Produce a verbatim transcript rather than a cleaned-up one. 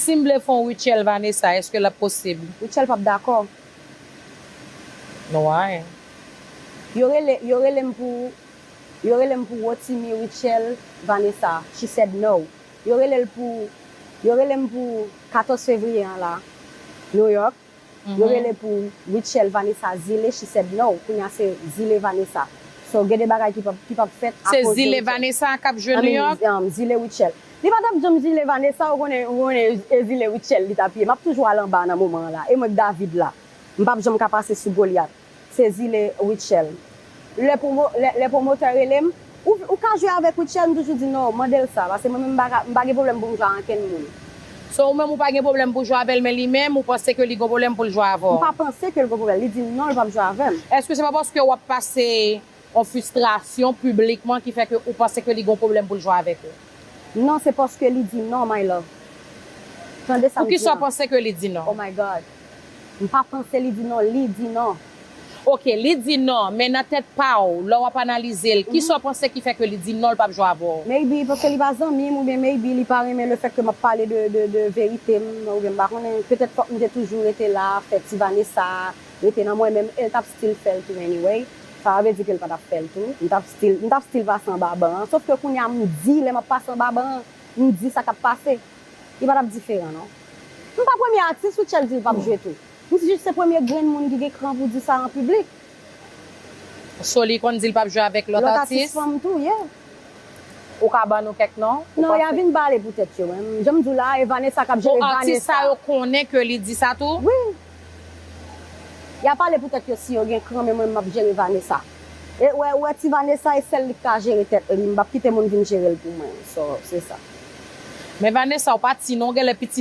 Si m vle fè yon Rutshelle Vanessa, èske l ap posib? Rutshelle p ap dakò. Why? Yo rele, yo rele m pou, yo rele m pou Rotimi Rutshelle Vanessa. She said no. Yo rele l pou, yo rele m pou katòz fevriye an la, New York. Yo rele pou Rutshelle Vanessa Zile, she said no. Kounye a se Zile Vanessa. So, gen de bagay ki p ap, ki p ap fèt Se akoz de Zile Rutshelle. Vanessa k ap jwe I mean, New York? Um, Zile Rutshelle. Li pa t ap janm Zile Vanessa, ou konnen, ou konnen e Zile Rutshelle li t ap ye. M ap toujou al anba nan moman an la. E mwen k David la. M p ap janm ka pase sou Goliath. Se Zile Rutshelle. Lè, promo, lè, lè pwomotè rele m, ou, ou ka jwe avèk Rutshelle, m toujou di non, mande l sa. Paske mwen menm m pa ka, m pa gen pwoblèm pou m jwe ak ankenn moun. So, ou menm ou pa gen pwoblèm pou jwe avè l, men li menm, ou panse ke li gon pwoblèm pou l jwe avè w? M pa panse ke l gon pwoblèm. Li di non, l p ap jwe avè m. Èske se pa paske w ap pase yon fristrasyon piblikman ki fè ke ou panse ke li gon pwoblèm pou l jwe avèk ou? Non, se paske li di non, my love. Tande sa m di an. Poukisa w panse ke li di non? Oh my God. M pa panse li di non, li di non. Ok, li di non, men nan tèt pa w, lè w ap analize l, kisa w panse ki fè ke li di non, l p ap jwe avè w? Maybe paske li pa zanmi m, oubyen maybe li pa renmen le fèt ke m ap pale de, de, de verite m, oubyen m pa konnen, petèt fòk m te toujou rete la, fè ti Vanessa, rete nan mwen menm, e l t ap still fè l tou anyway. Sa pa vle di ke l pa t ap fè l tou. M t ap still, m t ap still pase anba ban an. Sof ke kounye a m di, lè m ap pase anba ban an, m di sa k ap pase. Li pa t ap diferan, non. M pa premye atis Rutshelle di l p ap jwe tou. M di jis se premye grenn moun ki gen kran pou di sa an piblik. So, li konn di l p ap jwe avèk lòt atis? Lòt atis fanm tou, yeah. Ou ka ban nou kèk non? Non, y a vin pale pou tèt yo. Jan m di w la, e Vanessa k ap jere Vanessa. Atis sa yo konnen ke li di sa tou? Wi. Y a pale pou tèt yo si yo gen kran, men mwen, m ap jere Vanessa. E wè, wè ti Vanessa, e sèl li k ka jere tèt li. M p ap kite moun vin jere l pou mwen. So, se sa. Men Vanessa, ou pa ti non, ou genlè piti